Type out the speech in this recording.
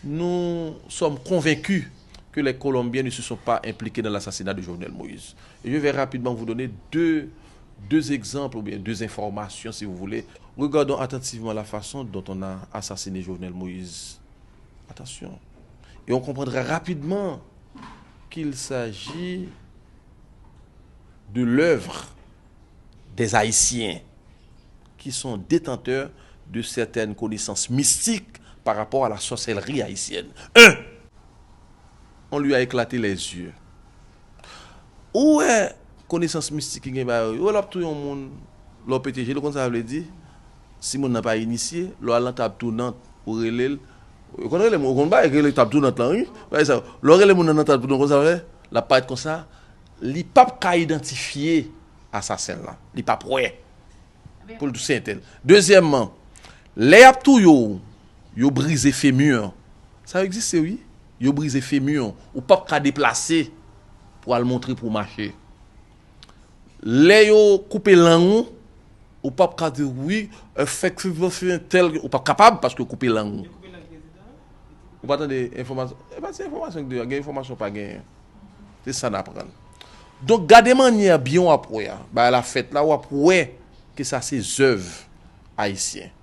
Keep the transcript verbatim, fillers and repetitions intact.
Nous sommes convaincus que les Colombiens ne se sont pas impliqués dans l'assassinat de Jovenel Moïse. Et je vais rapidement vous donner deux, deux exemples ou bien deux informations, si vous voulez. Regardons attentivement la façon dont on a assassiné Jovenel Moïse. Attention. Et on comprendra rapidement qu'il s'agit de l'œuvre des Haïtiens qui sont détenteurs de certaines connaissances mystiques par rapport à la sorcellerie haïtienne. Un, on lui a éclaté les yeux. Ou wè konesans mistik ki gen ba yo, yo lè w ap touye yon moun, lè w pete je l, ou konn sa vle di? Si moun nan pa inisye, lè w al nan tab tounant, ou rele l, ou konn rele moun, ou konn bagay rele tab tounant lan, wi. Bagay sa, lè w rele moun nan nan tab tounant, ou konn sa fè? L ap parèt konsa, li p ap ka idantifye asasen lan. Li p ap wè. Pou l tou se entèl. Dezyèmman, lè y ap touye w, yo brize femur. Sa yo egziste, wi. Yo brize femur. Ou p ap ka deplase pou al montre pou w mache. Lè yo koupe lang ou, ou p ap ka di, wi, fèk fi, fi, entèl, ou p ap kapab paske yo koupe lang ou. Ou pa tande enfòmasyon? E pa se enfòmasyon ki deyò, gen enfòmasyon pa genyen. Se sa n aprann. Donk, gade mannyè byen w ap wè a. Bagay la fèt la, w ap wè ke sa se zèv ayisyen.